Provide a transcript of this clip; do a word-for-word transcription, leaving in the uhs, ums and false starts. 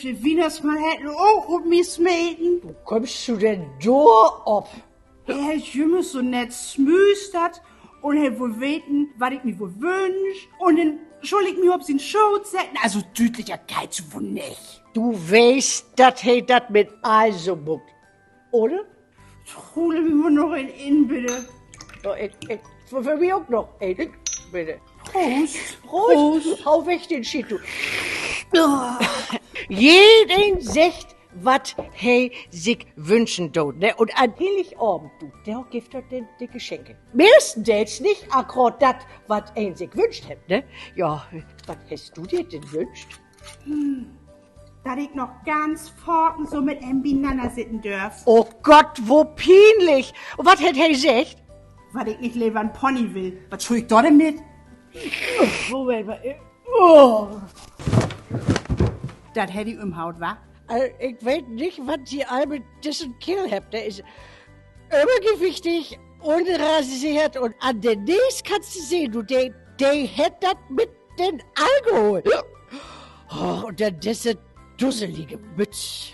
De Wiehnachtsmann hett ok op mi smeten. Wo kummst du denn dor op? He hett jümmers so nett smüüstert un he wull weten, wat ik mi woll wünsch. Un denn schull ik mi op sien Schoot setten. Also düüdlicher geiht dat woll nich. Du weetst, dat he dat mit all so maakt, oder? Trull mi mal noch een in, bitte. Ja, ik, ik, för, för mi ok noch een, bitte. Proost. Proost. Hau weg den Schiet, du. Jedeen seggt, wat he sik wünschen doot, ne? Un an Hilligavend, du, dor gifft dat denn de Geschenke. Meestendeels nich akkraat dat, wat een sik wünscht hett, ne? Ja, wat hest du di denn wünscht? Dat ik noch ganz faken so mit em binanner sitten dörf. Oh Gott, wo pienlich! Un wat hett he seggt? Wat ik nich lever en Pony will. Wat schull ik dor denn mit? Moment mal. Oh. Dat hett di ümhaut, wa? Also, ik weet nich, wat ji all mit dissen Keerl hebbt. De is övergewichtig, unraseert un an de Nees kannst du sehn, du, de, de hett dat mit den Alkohol. Oh, un denn disse dusselige Mütz.